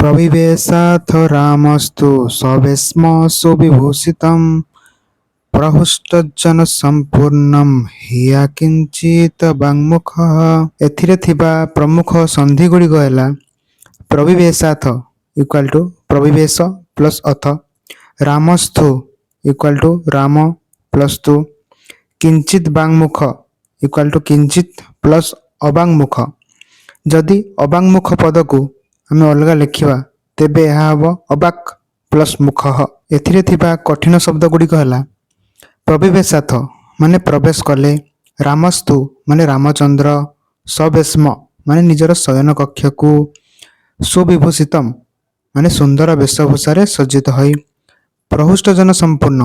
ପ୍ରବିବେଶାଥ ରାମସ୍ତୁ ସବେଶ୍ମ ସୁବିଭୂଷିତମ୍ ପ୍ରହୃଷ୍ଟଜନ ସମ୍ପୂର୍ଣ୍ଣମ୍ ହିୟା କିଞ୍ଚିତ ବାଙ୍ମୁଖଃ। ଏଥିରେ ଥିବା ପ୍ରମୁଖ ସନ୍ଧିଗୁଡ଼ିକ ହେଲା ପ୍ରବିବେଶାଥ ଇକ୍ୱାଲ୍ ଟୁ ପ୍ରବିବେଶ ପ୍ଲସ୍ ଅଥ, ରାମସ୍ଥୁ ଇକ୍ୱାଲ୍ ଟୁ ରାମ ପ୍ଲସ୍ ତୁ, କିଞ୍ଚିତ ବାଙ୍ମୁଖ ଇକ୍ୱାଲ୍ ଟୁ କିଞ୍ଚିତ ପ୍ଲସ୍ ଅବାଙ୍ମୁଖ। ଯଦି ଅବାଙ୍ମୁଖ ପଦକୁ ଆମେ ଅଲଗା ଲେଖିବା, ତେବେ ଏହା ହେବ ଅବାକ୍ ପ୍ଲସ୍ ମୁଖଃ। ଏଥିରେ ଥିବା କଠିନ ଶବ୍ଦ ଗୁଡ଼ିକ ହେଲା ପ୍ରବିବେଶାଥ ମାନେ ପ୍ରବେଶ କଲେ, ରାମସ୍ତୁ ମାନେ ରାମଚନ୍ଦ୍ର, ସବେଶ୍ମ ମାନେ ନିଜର ଶୟନ କକ୍ଷକୁ, ସୁବିଭୂଷିତମ୍ ମାନେ ସୁନ୍ଦର ବେଶଭୂଷାରେ ସଜ୍ଜିତ ହୋଇ, ପ୍ରହୃଷ୍ଟଜନ ସମ୍ପୂର୍ଣ୍ଣ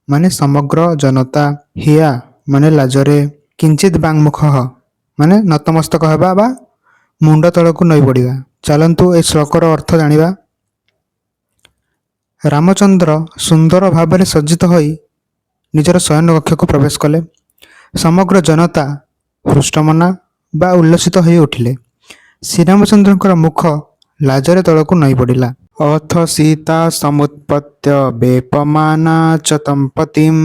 ମାନେ ସମଗ୍ର ଜନତା, ହିୟା ମାନେ ଲାଜରେ, କିଞ୍ଚିତ ବାଙ୍ମୁଖଃ ମାନେ ନତମସ୍ତକ ହେବା ବା ମୁଣ୍ଡ ତଳକୁ ନଇଁ ପଡ଼ିବା। ଚାଲନ୍ତୁ ଏ ଶ୍ଲୋକର ଅର୍ଥ ଜାଣିବା। ରାମଚନ୍ଦ୍ର ସୁନ୍ଦର ଭାବରେ ସଜ୍ଜିତ ହୋଇ ନିଜର ଶୟନ କକ୍ଷକୁ ପ୍ରବେଶ କଲେ। ସମଗ୍ର ଜନତା ହୃଷ୍ଟମନା ବା ଉଲ୍ଲସିତ ହୋଇ ଉଠିଲେ। ଶ୍ରୀରାମଚନ୍ଦ୍ରଙ୍କର ମୁଖ ଲାଜରେ ତଳକୁ ନଇଁ ପଡ଼ିଲା। ଅଥ ସୀତା ସମୁତ୍ପତ୍ୟ ବେପମାନା ଚ तं ପତିମ୍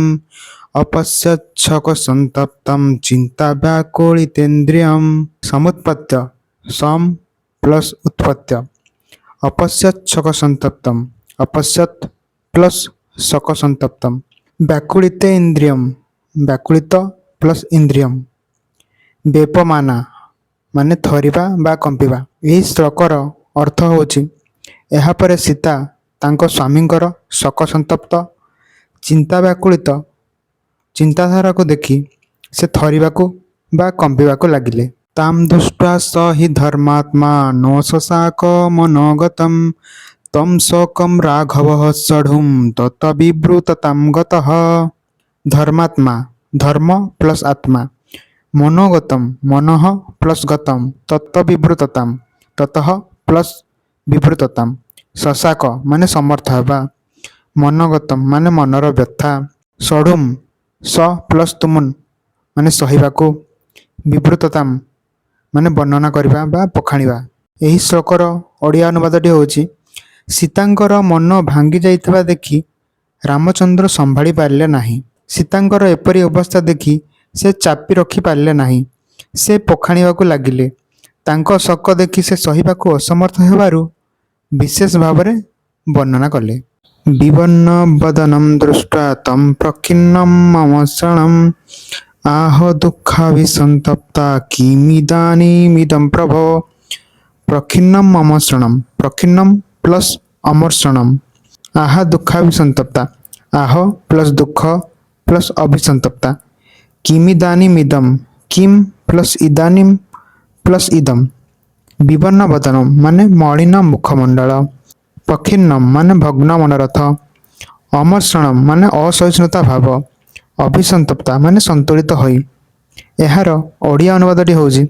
ଅପଶ୍ୟଚ୍ଛୋକ ସନ୍ତପ୍ତಂ ଚିନ୍ତା ବ୍ୟାକୁଳିତେନ୍ଦ୍ରିୟମ୍। ସମୁତ୍ପତ୍ୟ, ସମ୍ ପ୍ଲସ୍ ଉତ୍ପତ୍ୟ, ଅପଶ୍ୟଚ୍ଛୋକ ସନ୍ତପ୍ତମ୍, ଅପଶ୍ୟତ୍ ପ୍ଲସ୍ ଶୋକ ସନ୍ତପ୍ତମ୍, ବ୍ୟାକୁଳିତେ ଇନ୍ଦ୍ରିୟମ୍, ବ୍ୟାକୁଳିତ ପ୍ଲସ୍ ଇନ୍ଦ୍ରିୟମ୍, ବେପମାନା ମାନେ ଥରିବା ବା କମ୍ପିବା। ଏହି ଶ୍ଲୋକର ଅର୍ଥ ହେଉଛି, ଏହାପରେ ସୀତା ତାଙ୍କ ସ୍ୱାମୀଙ୍କର ଶୋକ ସନ୍ତପ୍ତ ଚିନ୍ତା ବ୍ୟାକୁଳିତ ଚିନ୍ତାଧାରାକୁ ଦେଖି ସେ ଥରିବାକୁ ବା କମ୍ପିବାକୁ ଲାଗିଲେ। ତାಂ ଦୃଷ୍ଟ୍ୱା ସ ହି ଧର୍ମାତ୍ମା ନୋଶଶାକ ମନୋଗତମ୍ ତಂ ଶୋକಂ ରାଘବଃ ସଢ଼ୁମ୍ ତତ ବିବୃତତାଂ ଗତଃ। ଧର୍ମାତ୍ମା, ଧର୍ମ ପ୍ଲସ୍ ଆତ୍ମା, ମନୋଗତମ୍, ମନଃ ପ୍ଲସ୍ ଗତମ୍, ତତ ବିବୃତତାମ୍, ତତଃ ପ୍ଲସ୍ ବିବୃତତାମ୍, ଶଶାକ ମାନେ ସମର୍ଥ ହେବା, ମନୋଗତମ୍ ମାନେ ମନର ବ୍ୟଥା, ସଢ଼ୁମ୍, ସ ପ୍ଲସ୍ ତୁମୁନ୍ ମାନେ ସହିବାକୁ, ବିବୃତତାମ୍ ମାନେ ବର୍ଣ୍ଣନା କରିବା ବା ବଖାଣିବା। ଏହି ଶ୍ଲୋକର ଓଡ଼ିଆ ଅନୁବାଦଟି ହେଉଛି, ସୀତାଙ୍କର ମନ ଭାଙ୍ଗି ଯାଇଥିବା ଦେଖି ରାମଚନ୍ଦ୍ର ସମ୍ଭାଳି ପାରିଲେ ନାହିଁ। ସୀତାଙ୍କର ଏପରି ଅବସ୍ଥା ଦେଖି ସେ ଚାପି ରଖିପାରିଲେ ନାହିଁ। ସେ ବଖାଣିବାକୁ ଲାଗିଲେ। ତାଙ୍କ ଶୋକ ଦେଖି ସେ ସହିବାକୁ ଅସମର୍ଥ ହେବାରୁ ବିଶେଷ ଭାବରେ ବର୍ଣ୍ଣନା କଲେ। ବିବର୍ଣ୍ଣ ବଦନಂ ଦୃଷ୍ଟ୍ୱା तं ପ୍ରଖିନ୍ନମ୍ ଅମର୍ଷଣମ୍ ଆହ ଦୁଃଖାଭିସନ୍ତପ୍ତା କିମିଦାନୀମିଦಂ ପ୍ରଭୋ। ପ୍ରଖିନ୍ନମ୍ ଅମର୍ଷଣମ୍, ପ୍ରଖିନ୍ନମ୍ ପ୍ଲସ୍ ଅମର୍ଷଣମ୍, ଆହା ଦୁଃଖାଭିସନ୍ତପ୍ତା, ଆହ ପ୍ଲସ୍ ଦୁଃଖ ପ୍ଲସ୍ ଅଭିସନ୍ତପ୍ତା, କିମିଦାନୀମିଦମ୍, କିମ୍ ପ୍ଲସ୍ ଇଦାନୀମ୍ ପ୍ଲସ୍ ଇଦମ୍, ବିବର୍ଣ୍ଣ ବଦନମ୍ ମାନେ ମଳିନ ମୁଖମଣ୍ଡଳ, ପ୍ରଖିନ୍ନମ୍ ମାନେ ଭଗ୍ନ ମନୋରଥ, ଅମର୍ଷଣମ୍ ମାନେ ଅସହିଷ୍ଣୁତା ଭାବ, ଅଭିସନ୍ତପ୍ତା ମାନେ ସନ୍ତୁଳିତ ହୋଇ। ଏହାର ଓଡ଼ିଆ ଅନୁବାଦଟି ହେଉଛି,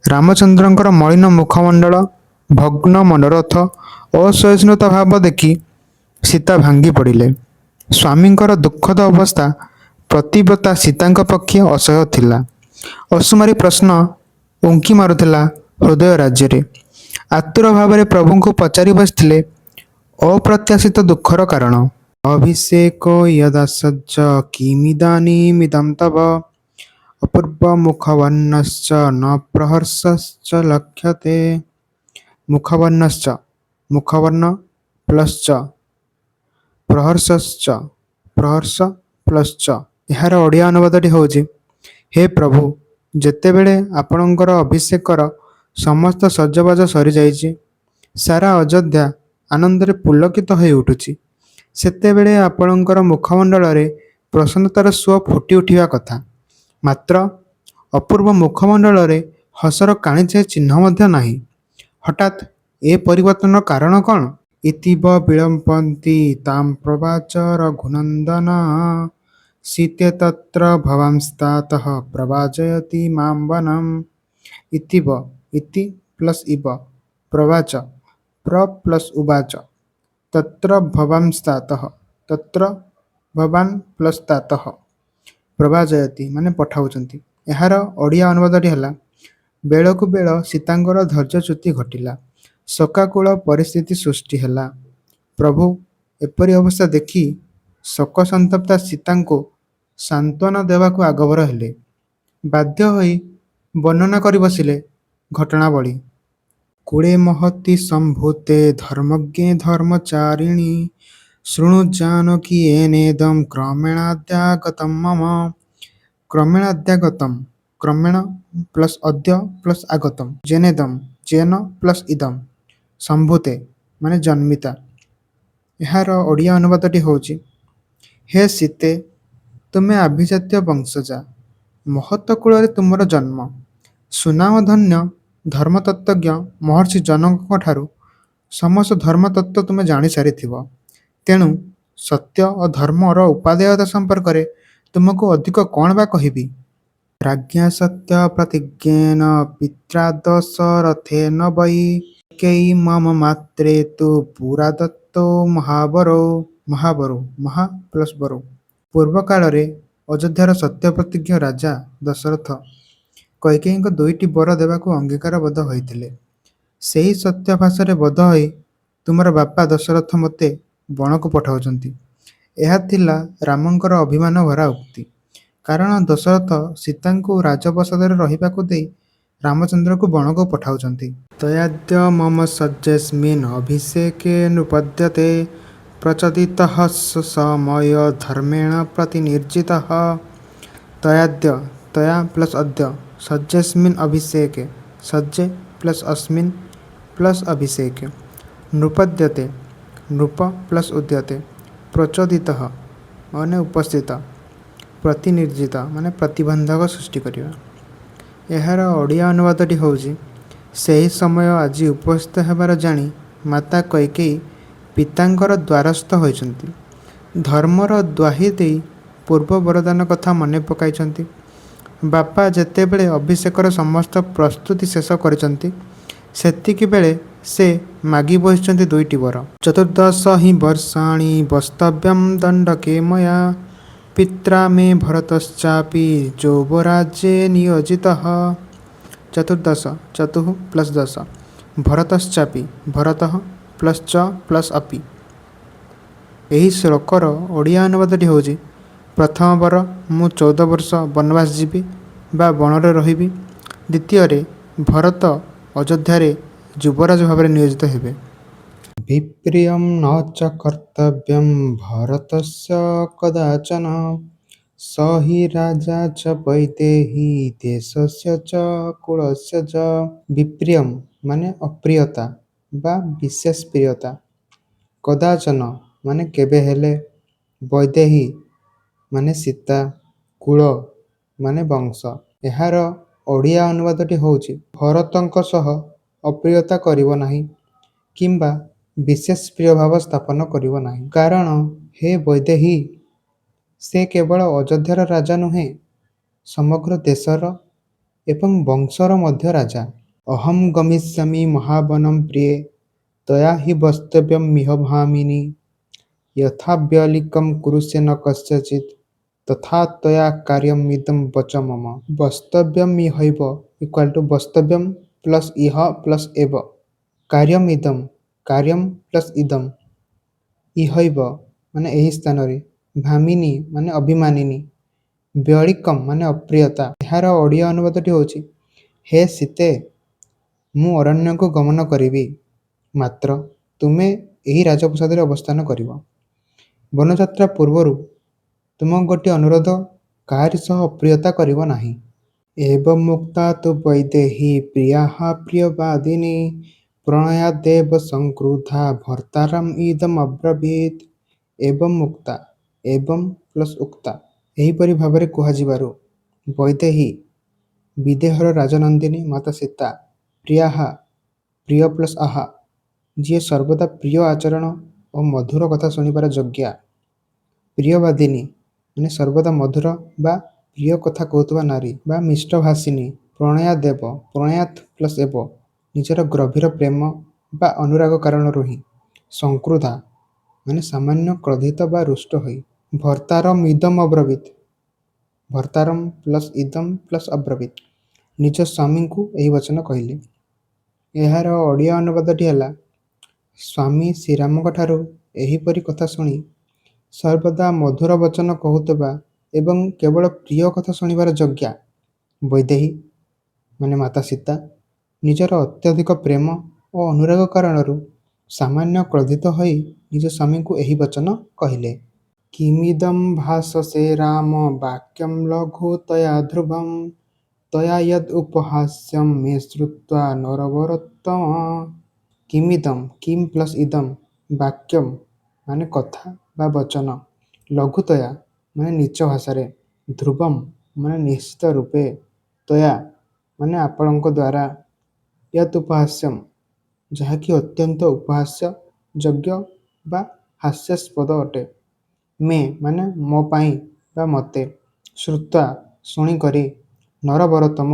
ରାମଚନ୍ଦ୍ରଙ୍କର ମଳିନ ମୁଖମଣ୍ଡଳ, ଭଗ୍ନ ମନୋରଥ, ଅସହିଷ୍ଣୁତା ଭାବ ଦେଖି ସୀତା ଭାଙ୍ଗି ପଡ଼ିଲେ। ସ୍ୱାମୀଙ୍କର ଦୁଃଖଦ ଅବସ୍ଥା ପତିବ୍ରତା ସୀତାଙ୍କ ପକ୍ଷେ ଅସହ୍ୟ ଥିଲା। ଅସୁମାରୀ ପ୍ରଶ୍ନ ଉଙ୍କି ମାରୁଥିଲା ହୃଦୟ ରାଜ୍ୟରେ। ଆତୁର ଭାବରେ ପ୍ରଭୁଙ୍କୁ ପଚାରି ବସିଥିଲେ ଅପ୍ରତ୍ୟାଶିତ ଦୁଃଖର କାରଣ। ଅଭିଷେକ ୟଦା ସଜ୍ଜ କିମିଦାନୀମିଦं ତବ ଅପୂର୍ବ ମୁଖବର୍ଣ୍ଣଶ୍ଚ ନ ପ୍ରହର୍ଷଶ୍ଚ ଲକ୍ଷ୍ୟତେ। ମୁଖବର୍ଣ୍ଣଶ୍ଚ, ମୁଖବର୍ଣ୍ଣ ପ୍ଲସ୍ ଚ, ପ୍ରହର୍ଷଶ୍ଚ, ପ୍ରହର୍ଷ ପ୍ଲସ୍ ଚ। ଏହାର ଓଡ଼ିଆ ଅନୁବାଦଟି ହେଉଛି, ହେ ପ୍ରଭୁ, ଯେତେବେଳେ ଆପଣଙ୍କର ଅଭିଷେକର ସମସ୍ତ ସଜବାଜ ସରିଯାଇଛି, ସାରା ଅଯୋଧ୍ୟା ଆନନ୍ଦରେ ପୁଲକିତ ହୋଇ ଉଠୁଛି, ସେତେବେଳେ ଆପଣଙ୍କର ମୁଖମଣ୍ଡଳରେ ପ୍ରସନ୍ନତାର ସୁଅ ଫୁଟି ଉଠିବା କଥା। ମାତ୍ର ଅପୂର୍ବ ମୁଖମଣ୍ଡଳରେ ହସର କାଣିଚାଏ ଚିହ୍ନ ମଧ୍ୟ ନାହିଁ। ହଠାତ୍ ଏ ପରିବର୍ତ୍ତନର କାରଣ କ'ଣ? ଇତିବ ବିଳପନ୍ତି ତାಂ ପ୍ରୋବାଚ ରଘୁନନ୍ଦନ ସୀତେ ତତ୍ର ଭବାଂସ୍ତାତଃ ପ୍ରବାଜୟତି ମାಂ ବନମ୍। ଇତିବ, ଇତି ପ୍ଲସ୍ ଇବ, ପ୍ରୋବାଚ, ପ୍ର ପ୍ଲସ୍ ଉବାଚ, ତତ୍ର ଭବାଂସ୍ତାତଃ, ତତ୍ର ଭବାନ୍ ପ୍ଲସ୍ ତାତଃ, ପ୍ରବାଜୟତି ମାନେ ପଠାଉଛନ୍ତି। ଏହାର ଓଡ଼ିଆ ଅନୁବାଦଟି ହେଲା, ବେଳକୁ ବେଳ ସୀତାଙ୍କର ଧୈର୍ଯ୍ୟଚ୍ୟୁତି ଘଟିଲା। ଶୋକାକୁଳ ପରିସ୍ଥିତି ସୃଷ୍ଟି ହେଲା। ପ୍ରଭୁ ଏପରି ଅବସ୍ଥା ଦେଖି ଶୋକସନ୍ତପ୍ତା ସୀତାଙ୍କୁ ସାନ୍ତ୍ୱନା ଦେବାକୁ ଆଗଭର ହେଲେ। ବାଧ୍ୟ ହୋଇ ବର୍ଣ୍ଣନା କରି ବସିଲେ ଘଟଣାବଳୀ। କୂଳେ ମହତୀ ସମ୍ଭୂତେ ଧର୍ମଜ୍ଞେ ଧର୍ମଚାରିଣୀ ଶୃଣୁ ଜାନକୀ ୟେନେଦଂ କ୍ରମେଣାଦ୍ୟାଗତଂ ମମ। କ୍ରମେଣାଦ୍ୟାଗତମ୍, କ୍ରମେଣ ପ୍ଲସ୍ ଅଦ୍ୟ ପ୍ଲସ୍ ଆଗତମ୍, ଯେନେଦମ୍ ଯେନ ପ୍ଲସ୍ ଇଦମ୍, ସମ୍ଭୂତେ ମାନେ ଜନ୍ମିତା। ଏହାର ଓଡ଼ିଆ ଅନୁବାଦଟି ହେଉଛି, ହେ ସୀତେ, ତୁମେ ଆଭିଜାତ୍ୟ ବଂଶଜା, ମହତ କୁଳରେ ତୁମର ଜନ୍ମ। ସୁନାମଧନ୍ୟ ଧର୍ମତତ୍ତ୍ୱଜ୍ଞ ମହର୍ଷି ଜନକଙ୍କଠାରୁ ସମସ୍ତ ଧର୍ମତତ୍ତ୍ୱ ତୁମେ ଜାଣିସାରିଥିବ। ତେଣୁ ସତ୍ୟ ଓ ଧର୍ମର ଉପାଦେୟତା ସମ୍ପର୍କରେ ତୁମକୁ ଅଧିକ କ'ଣ ବା କହିବି? ରାଜ୍ञା ସତ୍ୟପ୍ରତିଜ୍ଞେନ ପିତ୍ରା ଦଶରଥେନ ବୈ କୈକେୟୀ ମମ ମାତ୍ରେ ତୁ ପୁରା ଦତ୍ତୌ ମହାବରୌ। ମହାବରୌ, ମହା ପ୍ଲସ୍ ବରୌ। ପୂର୍ବକାଳରେ ଅଯୋଧ୍ୟାର ସତ୍ୟପ୍ରତିଜ୍ଞ ରାଜା ଦଶରଥ କୈକେୟୀଙ୍କୁ ଦୁଇଟି ବର ଦେବାକୁ ଅଙ୍ଗୀକାରବଦ୍ଧ ହୋଇଥିଲେ। ସେହି ସତ୍ୟପାଶରେ ବଦ୍ଧ ହୋଇ ତୁମର ବାପା ଦଶରଥ ମୋତେ ବଣକୁ ପଠାଉଛନ୍ତି। ଏହା ଥିଲା ରାମଙ୍କର ଅଭିମାନଭରା ଉକ୍ତି। କାରଣ ଦଶରଥ ସୀତାଙ୍କୁ ରାଜପ୍ରାସାଦରେ ରହିବାକୁ ଦେଇ ରାମଚନ୍ଦ୍ରଙ୍କୁ ବଣକୁ ପଠାଉଛନ୍ତି। ତୟାଦ୍ୟ ମମ ଶଯ୍ୟେಽସ୍ମିନ୍ ଅଭିଷେକେ ନୃପୋଦ୍ୟତେ ପ୍ରଚୋଦିତଃ ସ ସମୟୋ ଧର୍ମେଣ ପ୍ରତିନିର୍ଯିତଃ। ତୟାଦ୍ୟ, ତୟା ପ୍ଲସ୍ ଅଦ୍ୟ, ଶଯ୍ୟେಽସ୍ମିନ୍ ଅଭିଷେକେ, ଶଯ୍ୟେ ପ୍ଲସ୍ ଅସ୍ମିନ୍ ପ୍ଲସ୍ ଅଭିଷେକେ, ନୃପୋଦ୍ୟତେ, ନୃପ ପ୍ଲସ୍ ଉଦ୍ୟତେ, ପ୍ରଚୋଦିତଃ ମାନେ ଉପସ୍ଥିତ, ପ୍ରତିନିର୍ଯିତ ମାନେ ପ୍ରତିବନ୍ଧକ ସୃଷ୍ଟି କରିବା। ଏହାର ଓଡ଼ିଆ ଅନୁବାଦଟି ହେଉଛି, ସେହି ସମୟ ଆଜି ଉପସ୍ଥିତ ହେବାର ଜାଣି ମାତା କୈକେୟୀ ପିତାଙ୍କର ଦ୍ୱାରସ୍ଥ ହୋଇଛନ୍ତି। ଧର୍ମର ଦ୍ୱାହି ଦେଇ ପୂର୍ବ ବରଦାନ କଥା ମନେ ପକାଇଛନ୍ତି। ବାପା ଯେତେବେଳେ ଅଭିଷେକର ସମସ୍ତ ପ୍ରସ୍ତୁତି ଶେଷ କରିଛନ୍ତି, ସେତିକିବେଳେ ସେ ମାଗି ବସିଛନ୍ତି ଦୁଇଟି ବର। ଚତୁର୍ଦ୍ଦଶ ହି ବର୍ଷାଣି ବସ୍ତବ୍ୟଂ ଦଣ୍ଡକେ ମୟା ପିତ୍ରା ମେ ଭରତଶ୍ଚାପି ଯୌବରାଜ୍ୟେ ନିୟୋଜିତଃ। ଚତୁର୍ଦ୍ଦଶ, ଚତୁଃ ପ୍ଲସ୍ ଦଶ, ଭରତଶ୍ଚାପି, ଭରତଃ ପ୍ଲସ୍ ଚ ପ୍ଲସ୍ ଅପି। ଏହି ଶ୍ଲୋକର ଓଡ଼ିଆ ଅନୁବାଦଟି ହେଉଛି, ପ୍ରଥମ ବର, ମୁଁ 14 ବର୍ଷ ବନବାସ ଯିବି ବା ବଣରେ ରହିବି। ଦ୍ୱିତୀୟରେ ଭରତ ଅଯୋଧ୍ୟାରେ ଯୁବରାଜ ଭାବରେ ନିୟୋଜିତ ହେବେ। ବିପ୍ରିୟଂ ନ ଚ କର୍ତ୍ତବ୍ୟଂ ଭରତସ୍ୟ କଦାଚନ ସ ହି ରାଜା ଚ ବୈଦେହୀ ଦେଶସ୍ୟ ଚ କୁଳସ୍ୟ ଚ। ବିପ୍ରିୟଂ ମାନେ ଅପ୍ରିୟତା ବା ବିଶେଷ ପ୍ରିୟତା, କଦାଚନ ମାନେ କେବେ ହେଲେ, ବୈଦେହୀ ମାନେ ସୀତା, କୁଳ ମାନେ ବଂଶ। ଏହାର ଓଡ଼ିଆ ଅନୁବାଦଟି ହେଉଛି, ଭରତଙ୍କ ସହ ଅପ୍ରିୟତା କରିବ ନାହିଁ କିମ୍ବା ବିଶେଷ ପ୍ରିୟଭାବ ସ୍ଥାପନ କରିବ ନାହିଁ। କାରଣ ହେ ବୈଦେହୀ, ସେ କେବଳ ଅଯୋଧ୍ୟାର ରାଜା ନୁହେଁ, ସମଗ୍ର ଦେଶର ଏବଂ ବଂଶର ମଧ୍ୟ ରାଜା। ଅହଂ ଗମିଷ୍ୟାମି ମହାବନଂ ପ୍ରିୟେ ତ୍ୱୟା ହି ବସ୍ତବ୍ୟମିହ ଭାମିନୀ। ୟଥା ବ୍ୟଳିକଂ କୁରୁଷେ ନ କସ୍ୟଚିତ୍ ତଥା ତ୍ୱୟା କାର୍ଯ୍ୟମିଦଂ ବଚୋ ମମ। ବସ୍ତବ୍ୟମିହୈବ ଇକ୍ୱାଲ୍ ଟୁ ବସ୍ତବ୍ୟମ୍ ପ୍ଲସ୍ ଇହ ପ୍ଲସ୍ ଏବ, କାର୍ଯ୍ୟମିଦଂ, କାର୍ଯ୍ୟମ୍ ପ୍ଲସ୍ ଇଦମ୍, ଇହୈବ ମାନେ ଏହି ସ୍ଥାନରେ, ଭାମିନୀ ମାନେ ଅଭିମାନିନୀ, ବ୍ୟଳିକମ୍ ମାନେ ଅପ୍ରିୟତା। ଏହାର ଓଡ଼ିଆ ଅନୁବାଦଟି ହେଉଛି, ହେ ସୀତେ, ମୁଁ ଅରଣ୍ୟକୁ ଗମନ କରିବି, ମାତ୍ର ତୁମେ ଏହି ରାଜପ୍ରାସାଦରେ ଅବସ୍ଥାନ କରିବ। ବନଯାତ୍ରା ପୂର୍ବରୁ ତୁମକୁ ଗୋଟିଏ ଅନୁରୋଧ, କାହାରି ସହ ଅପ୍ରିୟତା କରିବ ନାହିଁ। ଏବମୁକ୍ତା ତୁ ବୈଦେହୀ ପ୍ରିୟାଃ ପ୍ରିୟବାଦିନୀ ପ୍ରଣୟାଦେବ ସଂକ୍ରୁଦ୍ଧା ଭର୍ତ୍ତାରମ୍ ଇଦମବ୍ରବୀତ୍। ଏବମୁକ୍ତା, ଏବଂ ପ୍ଲସ୍ ଉକ୍ତା, ଏହିପରି ଭାବରେ କୁହାଯିବାରୁ, ବୈଦେହୀ ବିଦେହର ରାଜନନ୍ଦିନୀ ମାତା ସୀତା, ପ୍ରିୟାଃ ପ୍ରିୟ ପ୍ଲସ୍ ଆହା, ଯିଏ ସର୍ବଦା ପ୍ରିୟ ଆଚରଣ ଓ ମଧୁର କଥା ଶୁଣିବାର ଯୋଗ୍ୟା, ପ୍ରିୟବାଦିନୀ ମାନେ ସର୍ବଦା ମଧୁର ବା ପ୍ରିୟ କଥା କହୁଥିବା ନାରୀ ବା ମିଷ୍ଟଭାଷିନୀ, ପ୍ରଣୟାଦେବ, ପ୍ରଣୟାତ୍ ପ୍ଲସ୍ ଏବ, ନିଜର ଗଭୀର ପ୍ରେମ ବା ଅନୁରାଗ କାରଣରୁ ହିଁ, ସଂକ୍ରୁଦ୍ଧା ମାନେ ସାମାନ୍ୟ କ୍ରୋଧିତ ବା ରୁଷ୍ଟ ହୋଇ, ଭର୍ତ୍ତାରମିଦମ୍ ଅବ୍ରବୀତ୍, ଭର୍ତ୍ତାରମ୍ ପ୍ଲସ୍ ଇଦମ୍ ପ୍ଲସ୍ ଅବ୍ରବୀତ୍, ନିଜ ସ୍ୱାମୀଙ୍କୁ ଏହି ବଚନ କହିଲେ। ଏହାର ଓଡ଼ିଆ ଅନୁବାଦଟି ହେଲା, ସ୍ୱାମୀ ଶ୍ରୀରାମଙ୍କଠାରୁ ଏହିପରି କଥା ଶୁଣି ସର୍ବଦା ମଧୁର ବଚନ କହୁଥିବା ଏବଂ କେବଳ ପ୍ରିୟ କଥା ଶୁଣିବାର ଯୋଗ୍ୟା ବୈଦେହୀ ମାନେ ମାତା ସୀତା ନିଜର ଅତ୍ୟଧିକ ପ୍ରେମ ଓ ଅନୁରାଗ କାରଣରୁ ସାମାନ୍ୟ କ୍ରୋଧିତ ହୋଇ ନିଜ ସ୍ୱାମୀଙ୍କୁ ଏହି ବଚନ କହିଲେ। କିମିଦଂ ଭାଷସେ ରାମ ବାକ୍ୟଂ ଲଘୁ ତୟା ଧ୍ରୁବଂ ତୟା ୟଦ୍ ଉପହାସ୍ୟଂ ମେ ଶ୍ରୁତ୍ୱା ନରବରୋତ୍ତମ। କିମିଦಂ, କିମ୍ ପ୍ଲସ୍ ଇଦಂ, ବାକ୍ୟମ୍ ମାନେ କଥା ବା ବଚନ, ଲଘୁତୟା ମାନେ ନୀଚ ଭାଷାରେ, ଧ୍ରୁବମ୍ ମାନେ ନିଶ୍ଚିତ ରୂପେ, ତୟା ମାନେ ଆପଣଙ୍କ ଦ୍ୱାରା, ୟତ୍ ଉପହାସ୍ୟମ୍ ଯାହାକି ଅତ୍ୟନ୍ତ ଉପହାସ୍ୟ ଯୋଗ୍ୟ ବା ହାସ୍ୟାସ୍ପଦ ଅଟେ, ମେ ମାନେ ମୋ ପାଇଁ ବା ମୋତେ, ଶ୍ରୁତ୍ୱା ଶୁଣିକରି, ନରବରୋତ୍ତମ,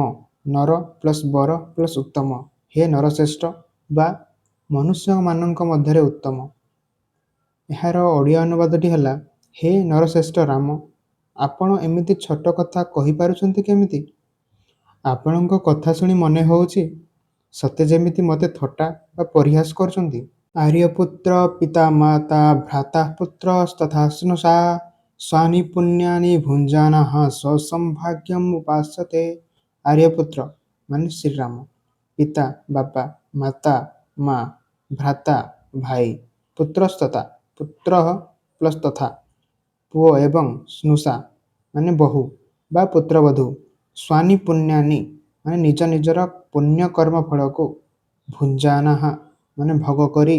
ନର ପ୍ଲସ୍ ବର ପ୍ଲସ୍ ଉତ୍ତମ, ହେ ନରଶ୍ରେଷ୍ଠ ବା ମନୁଷ୍ୟମାନଙ୍କ ମଧ୍ୟରେ ଉତ୍ତମ। ଏହାର ଓଡ଼ିଆ ଅନୁବାଦଟି ହେଲା, ହେ ନରଶ୍ରେଷ୍ଠ ରାମ, ଆପଣ ଏମିତି ଛୋଟ କଥା କହିପାରୁଛନ୍ତି କେମିତି? ଆପଣଙ୍କ କଥା ଶୁଣି ମନେ ହେଉଛି ସତେ ଯେମିତି ମୋତେ ଥଟ୍ଟା ବା ପରିହାସ କରୁଛନ୍ତି। ଆର୍ୟପୁତ୍ର ପିତା ମାତା ଭ୍ରାତା ପୁତ୍ରସ୍ତଥା ସ୍ନୁଷା ସ୍ୱାନି ପୁଣ୍ୟାନି ଭୁଞ୍ଜାନାଃ ସ୍ୱସଂ ଭାଗ୍ୟମ୍ ଉପାସତେ। ଆର୍ୟପୁତ୍ର ମାନେ ଶ୍ରୀରାମ, ପିତା ବାପା, ମାତା ମା, ଭ୍ରାତା ଭାଇ, ପୁତ୍ରସ୍ତଥା ପୁତ୍ର ପ୍ଲସ୍ ତଥା ପୁଅ ଏବଂ ସ୍ନୁଷା ମାନେ ବୋହୂ ବା ପୁତ୍ରବଧୂ, ସ୍ୱାନି ପୁଣ୍ୟାନି ମାନେ ନିଜ ନିଜର ପୁଣ୍ୟ କର୍ମ ଫଳକୁ, ଭୁଞ୍ଜାନାଃ ମାନେ ଭୋଗ କରି,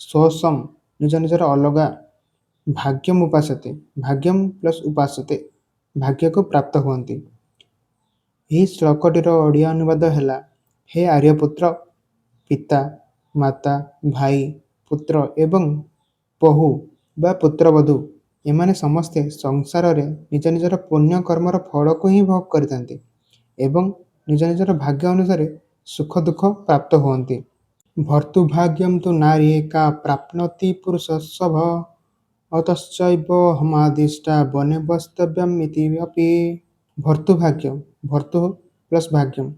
ସ୍ୱସଂ ନିଜ ନିଜର ଅଲଗା, ଭାଗ୍ୟମ୍ ଉପାସତେ, ଭାଗ୍ୟମ୍ ପ୍ଲସ୍ ଉପାସତେ ଭାଗ୍ୟକୁ ପ୍ରାପ୍ତ ହୁଅନ୍ତି। ଏହି ଶ୍ଲୋକଟିର ଓଡ଼ିଆ ଅନୁବାଦ ହେଲା, ହେ ଆର୍ୟପୁତ୍ର, ପିତା, ମାତା, ଭାଇ, ପୁତ୍ର ଏବଂ ବୋହୂ ବା ପୁତ୍ରବଧୂ ଏମାନେ ସମସ୍ତେ ସଂସାରରେ ନିଜ ନିଜର ପୁଣ୍ୟ କର୍ମର ଫଳକୁ ହିଁ ଭୋଗ କରିଥାନ୍ତି ଏବଂ ନିଜ ନିଜର ଭାଗ୍ୟ ଅନୁସାରେ ସୁଖ ଦୁଃଖ ପ୍ରାପ୍ତ ହୁଅନ୍ତି। ଭର୍ତ୍ତୃଭାଗ୍ୟଂ ତୁ ନାରୀ ଏକା ପ୍ରାପ୍ନୋତି ପୁରୁଷର୍ଷଭ ଅତଶ୍ଚୈବହମାଦିଷ୍ଟା ବନେ ବସ୍ତବ୍ୟମ୍ ଇତି ଅପି। ଭର୍ତ୍ତୃଭାଗ୍ୟ, ଭର୍ତ୍ତୃ ପ୍ଲସ୍ ଭାଗ୍ୟମ୍,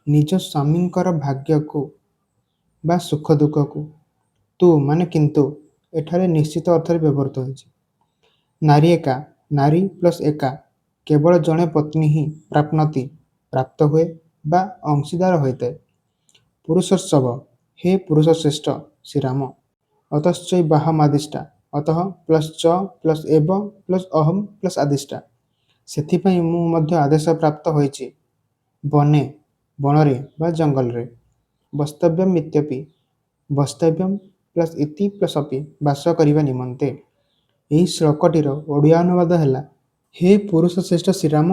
ନିଜ ସ୍ୱାମୀଙ୍କର ଭାଗ୍ୟକୁ ବା ସୁଖ ଦୁଃଖକୁ, ତୁ ମାନେ କିନ୍ତୁ ଏଠାରେ ନିଶ୍ଚିତ ଅର୍ଥରେ ବ୍ୟବହୃତ ହୋଇଛି, ନାରୀ ଏକା, ନାରୀ ପ୍ଲସ୍ ଏକା କେବଳ ଜଣେ ପତ୍ନୀ ହିଁ, ପ୍ରାପ୍ନୋତି ପ୍ରାପ୍ତ ହୁଏ ବା ଅଂଶୀଦାର ହୋଇଥାଏ, ପୁରୁଷର୍ଷଭ ହେ ପୁରୁଷଶ୍ରେଷ୍ଠ ଶ୍ରୀରାମ, ଅତଶ୍ଚୈବାହମାଦିଷ୍ଟା ଅତଃ ପ୍ଲସ୍ ଚ ପ୍ଲସ୍ ଏବ ପ୍ଲସ୍ ଅହମ୍ ପ୍ଲସ୍ ଆଦିଷ୍ଟା ସେଥିପାଇଁ ମୁଁ ମଧ୍ୟ ଆଦେଶ ପ୍ରାପ୍ତ ହୋଇଛି, ବନେ ବଣରେ ବା ଜଙ୍ଗଲରେ, ବସ୍ତବ୍ୟମ୍ ଇତ୍ୟପି ବସ୍ତବ୍ୟମ୍ ପ୍ଲସ୍ ଇତି ପ୍ଲସ୍ ଅପି ବାସ କରିବା ନିମନ୍ତେ। ଏହି ଶ୍ଲୋକଟିର ଓଡ଼ିଆ ଅନୁବାଦ ହେଲା, ହେ ପୁରୁଷ ଶ୍ରେଷ୍ଠ ଶ୍ରୀରାମ,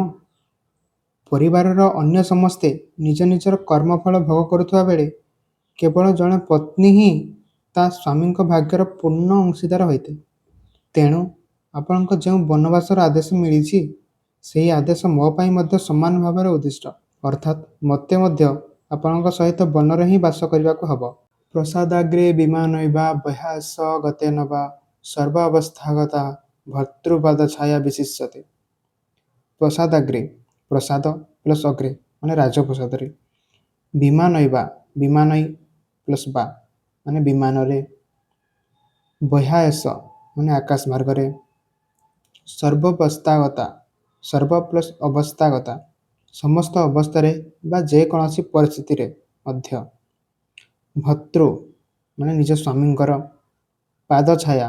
ପରିବାରର ଅନ୍ୟ ସମସ୍ତେ ନିଜ ନିଜର କର୍ମଫଳ ଭୋଗ କରୁଥିବା ବେଳେ କେବଳ ଜଣେ ପତ୍ନୀ ହିଁ ତା ସ୍ୱାମୀଙ୍କ ଭାଗ୍ୟର ପୂର୍ଣ୍ଣ ଅଂଶୀଦାର ହୋଇଥାଏ। ତେଣୁ ଆପଣଙ୍କ ଯେଉଁ ବନବାସର ଆଦେଶ ମିଳିଛି, ସେହି ଆଦେଶ ମୋ ପାଇଁ ମଧ୍ୟ ସମାନ ଭାବରେ ଉଦ୍ଦିଷ୍ଟ, ଅର୍ଥାତ୍ ମୋତେ ମଧ୍ୟ ଆପଣଙ୍କ ସହିତ ବନରେ ହିଁ ବାସ କରିବାକୁ ହେବ। ପ୍ରସାଦାଗ୍ରେ ବିମାନୈବା ବହ୍ୟାସ ଗତେନ ବା ସର୍ବ ଅବସ୍ଥାଗତା ଭର୍ତ୍ତୃପାଦ ଛାୟା ବିଶିଷ୍ୟତେ। ପ୍ରସାଦାଗ୍ରେ, ପ୍ରସାଦ ପ୍ଲସ୍ ଅଗ୍ରେ ମାନେ ରାଜପ୍ରସାଦରେ, ବିମାନୈବା ବିମାନୈ ପ୍ଲସ୍ ବା ମାନେ ବିମାନରେ, ବହ୍ୟାୟସ ମାନେ ଆକାଶ ମାର୍ଗରେ, ସର୍ବବସ୍ଥାଗତା ସର୍ବ ପ୍ଲସ୍ ଅବସ୍ଥାଗତା ସମସ୍ତ ଅବସ୍ଥାରେ ବା ଯେକୌଣସି ପରିସ୍ଥିତିରେ ମଧ୍ୟ, ଭର୍ତ୍ତୃ ମାନେ ନିଜ ସ୍ୱାମୀଙ୍କର, ପାଦ ଛାୟା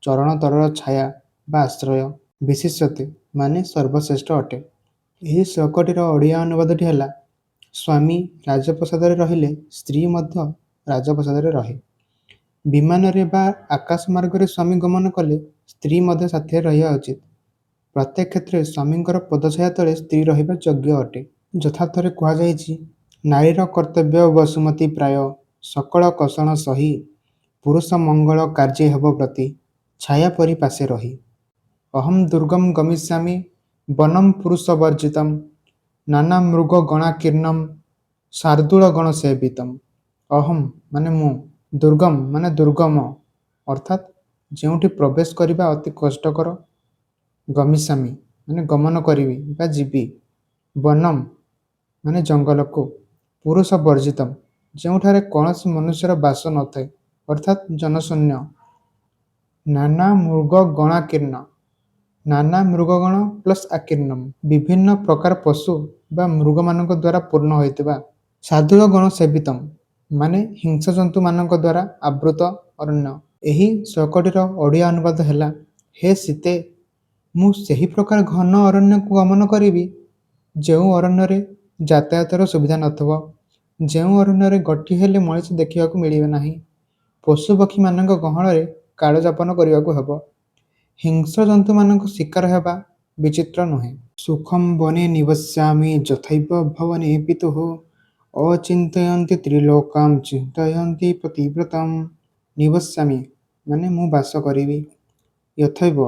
ଚରଣ ତଳର ଛାୟା ବା ଆଶ୍ରୟ, ବିଶିଷ୍ୟତେ ମାନେ ସର୍ବଶ୍ରେଷ୍ଠ ଅଟେ। ଏହି ଶ୍ଲୋକଟିର ଓଡ଼ିଆ ଅନୁବାଦଟି ହେଲା, ସ୍ୱାମୀ ରାଜପ୍ରସାଦରେ ରହିଲେ ସ୍ତ୍ରୀ ମଧ୍ୟ ରାଜପ୍ରସାଦରେ ରହେ। ବିମାନରେ ବା ଆକାଶ ମାର୍ଗରେ ସ୍ୱାମୀ ଗମନ କଲେ ସ୍ତ୍ରୀ ମଧ୍ୟ ସାଥିରେ ରହିବା ଉଚିତ। ପ୍ରତ୍ୟେକ କ୍ଷେତ୍ରରେ ସ୍ୱାମୀଙ୍କର ପଦଛାୟା ତଳେ ସ୍ତ୍ରୀ ରହିବା ଯୋଗ୍ୟ ଅଟେ। ଯଥାର୍ଥରେ କୁହାଯାଇଛି, ନାରୀର କର୍ତ୍ତବ୍ୟ ବସୁମତୀ ପ୍ରାୟ ସକଳ କଷଣ ସହି, ପୁରୁଷ ମଙ୍ଗଳ କାର୍ଯ୍ୟେ ହେବ ବ୍ରତୀ ଛାୟା ପରି ପାଶେ ରହି। ଅହଂ ଦୁର୍ଗಂ ଗମିଷ୍ୟାମି ବନଂ ପୁରୁଷ ବର୍ଜିତಂ ନାନା ମୃଗ ଗଣାକୀର୍ଣ୍ଣಂ ଶାର୍ଦ୍ଦୂଳ ଗଣ ସେବିତମ୍। ଅହଂ ମାନେ ମୁଁ, ଦୁର୍ଗମ ମାନେ ଦୁର୍ଗମ ଅର୍ଥାତ୍ ଯେଉଁଠି ପ୍ରବେଶ କରିବା ଅତି କଷ୍ଟକର, ଗମିଷ୍ୟାମି ମାନେ ଗମନ କରିବି ବା ଯିବି, ବନମ୍ ମାନେ ଜଙ୍ଗଲକୁ, ପୁରୁଷ ବର୍ଜିତମ୍ ଯେଉଁଠାରେ କୌଣସି ମନୁଷ୍ୟର ବାସ ନଥାଏ, ଅର୍ଥାତ୍ ଜନଶୂନ୍ୟ। ନାନା ମୃଗଗଣାକୀର୍ଣ୍ଣ, ନାନା ମୃଗଗଣ ପ୍ଲସ୍ ଆକୀର୍ଣ୍ଣମ୍, ବିଭିନ୍ନ ପ୍ରକାର ପଶୁ ବା ମୃଗମାନଙ୍କ ଦ୍ୱାରା ପୂର୍ଣ୍ଣ ହୋଇଥିବା। ଶାର୍ଦ୍ଦୂଳଗଣ ସେବିତମ୍ ମାନେ ହିଂସ୍ରଜନ୍ତୁମାନଙ୍କ ଦ୍ୱାରା ଆବୃତ ଅରଣ୍ୟ। ଏହି ଶ୍ଳୋକଟିର ଓଡ଼ିଆ ଅନୁବାଦ ହେଲା, ହେ ସୀତେ, ମୁଁ ସେହି ପ୍ରକାର ଘନ ଅରଣ୍ୟକୁ ଗମନ କରିବି, ଯେଉଁ ଅରଣ୍ୟରେ ଯାତାୟାତର ସୁବିଧା ନଥିବ, ଯେଉଁ ଅରଣ୍ୟରେ ଗୋଟିଏ ହେଲେ ମଣିଷ ଦେଖିବାକୁ ମିଳିବେ ନାହିଁ, ପଶୁପକ୍ଷୀମାନଙ୍କ ଗହଣରେ କାଳଯାପନ କରିବାକୁ ହେବ, ହିଂସ୍ର ଜନ୍ତୁମାନଙ୍କ ଶିକାର ହେବା ବିଚିତ୍ର ନୁହେଁ। ସୁଖଂ ବନେ ନିବସ୍ୟାମି ଯଥୈବ ଭବନେ ପିତୁଃ ଅଚିନ୍ତୟନ୍ତି ତ୍ରିଲୋକାಂ ଚିନ୍ତୟନ୍ତି ପତିବ୍ରତମ୍। ନିବସ୍ୟାମି ମାନେ ମୁଁ ବାସ କରିବି, ୟଥୈବ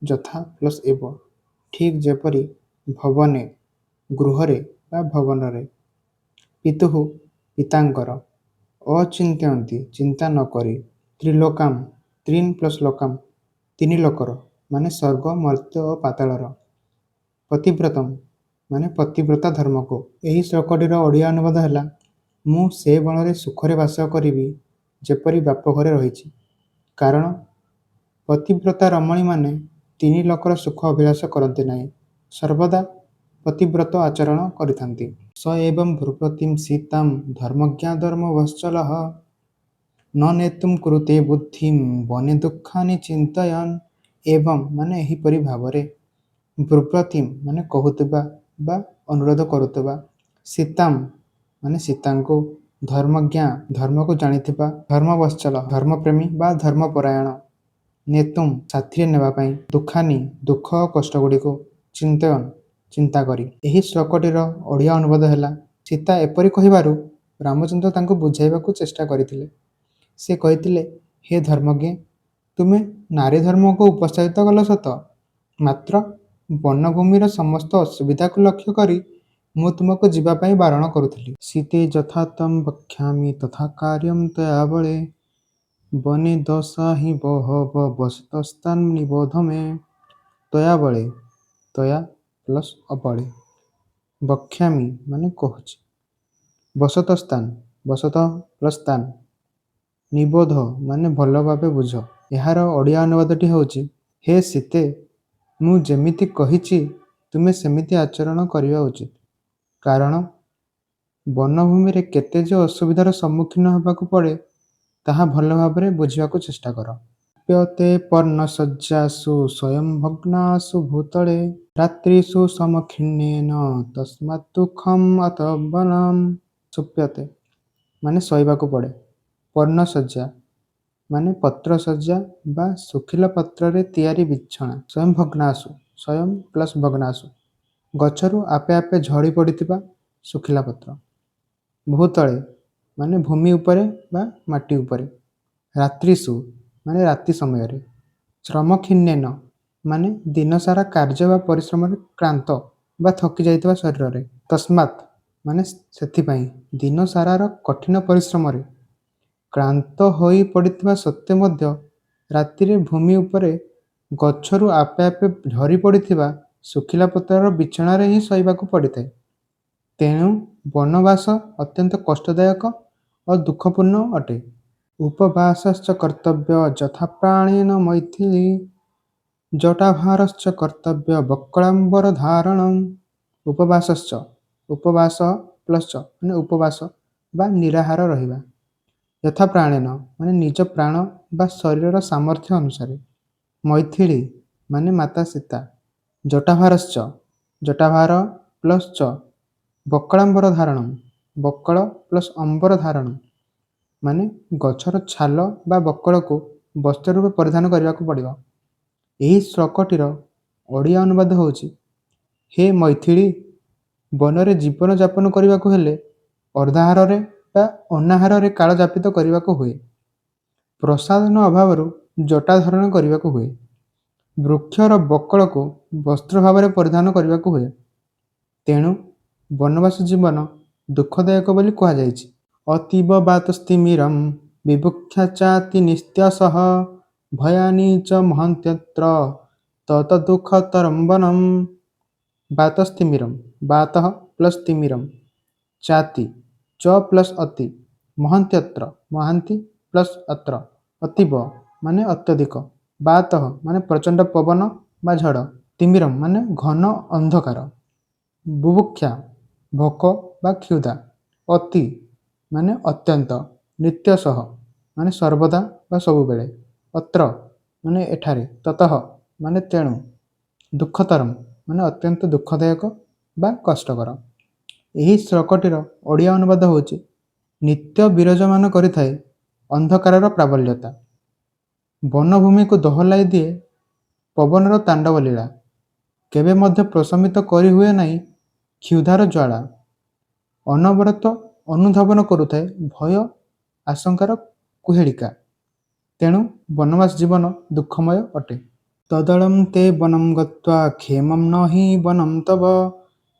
ଯଥା ପ୍ଲସ୍ ଏବ ଠିକ୍ ଯେପରି, ଭବନେ ଗୃହରେ ବା ଭବନରେ, ପିତୁଃ ପିତାଙ୍କର, ଅଚିନ୍ତୟନ୍ତି ଚିନ୍ତା ନ କରି, ତ୍ରିଲୋକାମ୍ ତ୍ରିନ୍ ପ୍ଲସ୍ ଲୋକାମ୍ ତିନି ଲୋକର ମାନେ ସ୍ୱର୍ଗ, ମର୍ତ୍ତ୍ୟ ଓ ପାତାଳର, ପତିବ୍ରତମ୍ ମାନେ ପତିବ୍ରତା ଧର୍ମକୁ। ଏହି ଶ୍ଳୋକଟିର ଓଡ଼ିଆ ଅନୁବାଦ ହେଲା, ମୁଁ ସେ ବଣରେ ସୁଖରେ ବାସ କରିବି ଯେପରି ବାପଘରେ ରହିଛି, କାରଣ ପତିବ୍ରତା ରମଣୀମାନେ ତିନି ଲୋକର ସୁଖ ଅଭିଳାଷ କରନ୍ତି ନାହିଁ, ସର୍ବଦା ପତିବ୍ରତ ଆଚରଣ କରିଥାନ୍ତି। ସ ଏବଂ ବ୍ରୁବତୀଂ ସୀତାଂ ଧର୍ମଜ୍ଞା ଧର୍ମବତ୍ସଲଃ ନ ନେତୁଂ କୁରୁତେ ବୁଦ୍ଧିଂ ବନେ ଦୁଃଖାନି ଚିନ୍ତୟନ୍। ଏବଂ ମାନେ ଏହିପରି ଭାବରେ, ବ୍ରୁବତୀଂ ମାନେ କହୁଥିବା ବା ଅନୁରୋଧ କରୁଥିବା, ସୀତାଂ ମାନେ ସୀତାଙ୍କୁ, ଧର୍ମଜ୍ଞା ଧର୍ମକୁ ଜାଣିଥିବା, ଧର୍ମବତ୍ସଲ ଧର୍ମପ୍ରେମୀ ବା ଧର୍ମପରାୟଣ, ନେତୁଂ ସାଥିରେ ନେବା ପାଇଁ, ଦୁଃଖାନି ଦୁଃଖ ଓ କଷ୍ଟଗୁଡ଼ିକୁ, ଚିନ୍ତୟନ୍ ଚିନ୍ତା କରି। ଏହି ଶ୍ଳୋକଟିର ଓଡ଼ିଆ ଅନୁବାଦ ହେଲା, ସୀତା ଏପରି କହିବାରୁ ରାମଚନ୍ଦ୍ର ତାଙ୍କୁ ବୁଝାଇବାକୁ ଚେଷ୍ଟା କରିଥିଲେ। ସେ କହିଥିଲେ, ହେ ଧର୍ମଜ୍ଞେ, ତୁମେ ନାରୀ ଧର୍ମକୁ ଉପସ୍ଥାପିତ କଲ ସତ, ମାତ୍ର ବନଭୂମିର ସମସ୍ତ ଅସୁବିଧାକୁ ଲକ୍ଷ୍ୟ କରି ମୁଁ ତୁମକୁ ଯିବା ପାଇଁ ବାରଣ କରୁଥିଲି। ସୀତେ ଯଥା ତ୍ୱଂ ବକ୍ଷ୍ୟାମି ତଥା କାର୍ଯ୍ୟଂ ତ୍ୱୟା ବଳେ ବନେ ଦୋଷା ହି ବହବ ବସତସ୍ତାନ୍ ନିବୋଧ ମେ। ତ୍ୱୟା ବଳେ, ତ୍ୱୟା ପ୍ଲସ୍ ଅବଳେ, ବକ୍ଷ୍ୟାମି ମାନେ କହୁଛି, ବସତସ୍ତାନ ବସତ ପ୍ଲସ୍ ସ୍ଥାନ, ନିବୋଧ ମାନେ ଭଲ ଭାବେ ବୁଝ। ଏହାର ଓଡ଼ିଆ ଅନୁବାଦଟି ହେଉଛି, ହେ ସୀତେ, ମୁଁ ଯେମିତି କହିଛି ତୁମେ ସେମିତି ଆଚରଣ କରିବା ଉଚିତ, କାରଣ ବନଭୂମିରେ କେତେ ଯେ ଅସୁବିଧାର ସମ୍ମୁଖୀନ ହେବାକୁ ପଡ଼େ ତାହା ଭଲ ଭାବରେ ବୁଝିବାକୁ ଚେଷ୍ଟା କର। ପ୍ୟତେ ପର୍ଣ୍ଣଶଯ୍ୟାସୁ ସ୍ୱୟଂ ଭଗ୍ନାସୁ ଭୂତଳେ ରାତ୍ରିଷୁ ସମଖିଣ୍ଣେନ ତସ୍ମାତ୍ ଦୁଃଖମ୍ ଅତଃ ବନମ୍। ସୁପ୍ୟତେ ମାନେ ଶୋଇବାକୁ ପଡ଼େ, ପର୍ଣ୍ଣଶଯ୍ୟା ମାନେ ପତ୍ରଶଯ୍ୟା ବା ଶୁଖିଲା ପତ୍ରରେ ତିଆରି ବିଛଣା, ସ୍ୱୟଂ ଭଗ୍ନାସୁ ସ୍ୱୟଂ ପ୍ଲସ୍ ଭଗ୍ନାସୁ ଗଛରୁ ଆପେ ଆପେ ଝଡ଼ି ପଡ଼ିଥିବା ଶୁଖିଲା ପତ୍ର, ଭୂତଳେ ମାନେ ଭୂମି ଉପରେ ବା ମାଟି ଉପରେ, ରାତ୍ରିଷୁ ମାନେ ରାତି ସମୟରେ, ଶ୍ରମଖିନ୍ନେନ ମାନେ ଦିନସାରା କାର୍ଯ୍ୟ ବା ପରିଶ୍ରମରେ କ୍ଳାନ୍ତ ବା ଥକି ଯାଇଥିବା ଶରୀରରେ, ତସ୍ମାତ୍ ମାନେ ସେଥିପାଇଁ ଦିନସାରାର କଠିନ ପରିଶ୍ରମରେ କ୍ଳାନ୍ତ ହୋଇ ପଡ଼ିଥିବା ସତ୍ତ୍ୱେ ମଧ୍ୟ ରାତିରେ ଭୂମି ଉପରେ ଗଛରୁ ଆପେ ଆପେ ଝରି ପଡ଼ିଥିବା ଶୁଖିଲା ପତ୍ରର ବିଛଣାରେ ହିଁ ଶୋଇବାକୁ ପଡ଼ିଥାଏ। ତେଣୁ ବନବାସ ଅତ୍ୟନ୍ତ କଷ୍ଟଦାୟକ ଓ ଦୁଃଖପୂର୍ଣ୍ଣ ଅଟେ। ଉପବାସଶ୍ଚ କର୍ତ୍ତବ୍ୟ ଯଥା ପ୍ରାଣେନ ମୈଥିଳୀ ଜଟାଭାରଶ୍ଚ କର୍ତ୍ତବ୍ୟ ବକ୍ଳାମ୍ବର ଧାରଣମ୍। ଉପବାସଶ୍ଚ, ଉପବାସ ପ୍ଲସ୍ ଚ ମାନେ ଉପବାସ ବା ନିରାହାର ରହିବା, ଯଥା ପ୍ରାଣେନ ମାନେ ନିଜ ପ୍ରାଣ ବା ଶରୀରର ସାମର୍ଥ୍ୟ ଅନୁସାରେ, ମୈଥିଳୀ ମାନେ ମାତା ସୀତା, ଜଟାଭାରଶ୍ଚ ଜଟାଭାର ପ୍ଲସ୍ ଚ ବକ୍ଳାମ୍ବର ଧାରଣମ୍, ବକ୍ଳ ପ୍ଲସ୍ ଅମ୍ବର ଧାରଣ ମାନେ ଗଛର ଛାଲ ବା ବକ୍ଳକୁ ବସ୍ତ୍ର ରୂପେ ପରିଧାନ କରିବାକୁ ପଡ଼ିବ। ଏହି ଶ୍ଳୋକଟିର ଓଡ଼ିଆ ଅନୁବାଦ ହେଉଛି, ହେ ମୈଥିଳୀ, ବନରେ ଜୀବନ ଯାପନ କରିବାକୁ ହେଲେ ଅର୍ଦ୍ଧାହାରରେ ବା ଅନାହାରରେ କାଳ ଯାପିତ କରିବାକୁ ହୁଏ। ପ୍ରସାଧନ ଅଭାବରୁ ଜଟା ଧାରଣ କରିବାକୁ ହୁଏ। ବୃକ୍ଷର ବକ୍ଳକୁ ବସ୍ତ୍ର ଭାବରେ ପରିଧାନ କରିବାକୁ ହୁଏ। ତେଣୁ ବନବାସ ଜୀବନ ଦୁଃଖଦାୟକ ବୋଲି କୁହାଯାଇଛି। ଅତୀବ ବାତସ୍ତିମିରಂ ବିଭୁକ୍ଷା ଚାତି ନିସ୍ତ୍ୟସଃ ଭୟାନି ଚ ମହନ୍ତ୍ୟତ୍ର ତତ ଦୁଃଖତରಂ ବନମ୍। ବାତସ୍ତିମିରಂ, ବାତଃ ପ୍ଲସ୍ ତିମିରମ୍, ଚାତି ଚ ପ୍ଲସ୍ ଅତି ମହନ୍ତ୍ୟତ୍ର ମହାନ୍ତି ପ୍ଲସ୍ ଅତ୍ର ଅତୀବ ମାନେ ଅତ୍ୟଧିକ, ବାତଃ ମାନେ ପ୍ରଚଣ୍ଡ ପବନ ବା ଝଡ଼, ତିମିରମ୍ ମାନେ ଘନ ଅନ୍ଧକାର, ବୁଭୁକ୍ଷା ଭୋକ ବା କ୍ଷୁଧା, ଅତି ମାନେ ଅତ୍ୟନ୍ତ, ନିତ୍ୟଶଃ ମାନେ ସର୍ବଦା ବା ସବୁବେଳେ, ଅତ୍ର ମାନେ ଏଠାରେ, ତତଃ ମାନେ ତେଣୁ, ଦୁଃଖତରମ୍ ମାନେ ଅତ୍ୟନ୍ତ ଦୁଃଖଦାୟକ ବା କଷ୍ଟକର। ଏହି ଶ୍ଲୋକଟିର ଓଡ଼ିଆ ଅନୁବାଦ ହେଉଛି, ନିତ୍ୟ ବିରାଜମାନ କରିଥାଏ ଅନ୍ଧକାରର ପ୍ରାବଲ୍ୟତା, ବନଭୂମିକୁ ଦୋହଲାଇ ଦିଏ ପବନର ତାଣ୍ଡବ ଲୀଳା, କେବେ ମଧ୍ୟ ପ୍ରଶମିତ କରିହୁଏ ନାହିଁ କ୍ଷୁଧାର ଜ୍ୱାଳା, ଅନବରତ ଅନୁଧାବନ କରୁଥାଏ ଭୟ ଆଶଙ୍କାର କୁହେଳିକା। ତେଣୁ ବନବାସ ଜୀବନ ଦୁଃଖମୟ ଅଟେ। ତଦଳଂ ତେ ବନଂ ଗତ୍ୱା କ୍ଷେମଂ ନ ହି ବନଂ ତବ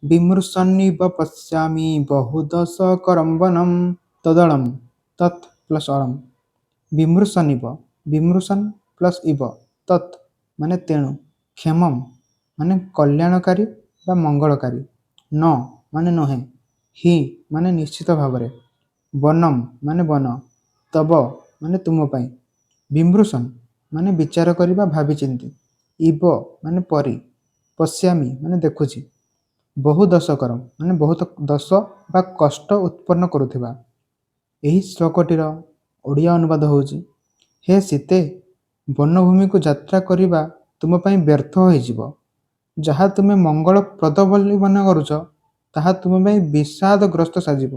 ବିମୃଶନ୍ନିବ ପଶ୍ୟାମି ବହୁ ଦୋଷକରଂ ବନମ୍। ତଦଳಂ ତତ୍ ପ୍ଲସ୍ ଅଳಂ, ବିମୃଶନ୍ନିବ ବିମୃଶନ୍ ପ୍ଲସ୍ ଇବ, ତତ୍ ମାନେ ତେଣୁ, କ୍ଷେମମ୍ ମାନେ କଲ୍ୟାଣକାରୀ ବା ମଙ୍ଗଳକାରୀ, ନ ମାନେ ନୁହେଁ, ହି ମାନେ ନିଶ୍ଚିତ ଭାବରେ, ବନମ୍ ମାନେ ବନ, ତବ ମାନେ ତୁମ ପାଇଁ, ବିମୃଶନ୍ ମାନେ ବିଚାର କରିବା ଭାବିଚିନ୍ତି, ଇବ ମାନେ ପରି, ପଶ୍ୟାମି ମାନେ ଦେଖୁଛି, ବହୁ ଦୋଷକରମ୍ ମାନେ ବହୁତ ଦୋଷ ବା କଷ୍ଟ ଉତ୍ପନ୍ନ କରୁଥିବା। ଏହି ଶ୍ଲୋକଟିର ଓଡ଼ିଆ ଅନୁବାଦ ହେଉଛି, ହେ ସୀତେ, ବନଭୂମିକୁ ଯାତ୍ରା କରିବା ତୁମ ପାଇଁ ବ୍ୟର୍ଥ ହୋଇଯିବ। ଯାହା ତୁମେ ମଙ୍ଗଳପ୍ରଦ ବୋଲି ମନେ କରୁଛ, ତାହା ତୁମ ପାଇଁ ବିଷାଦଗ୍ରସ୍ତ ସାଜିବ।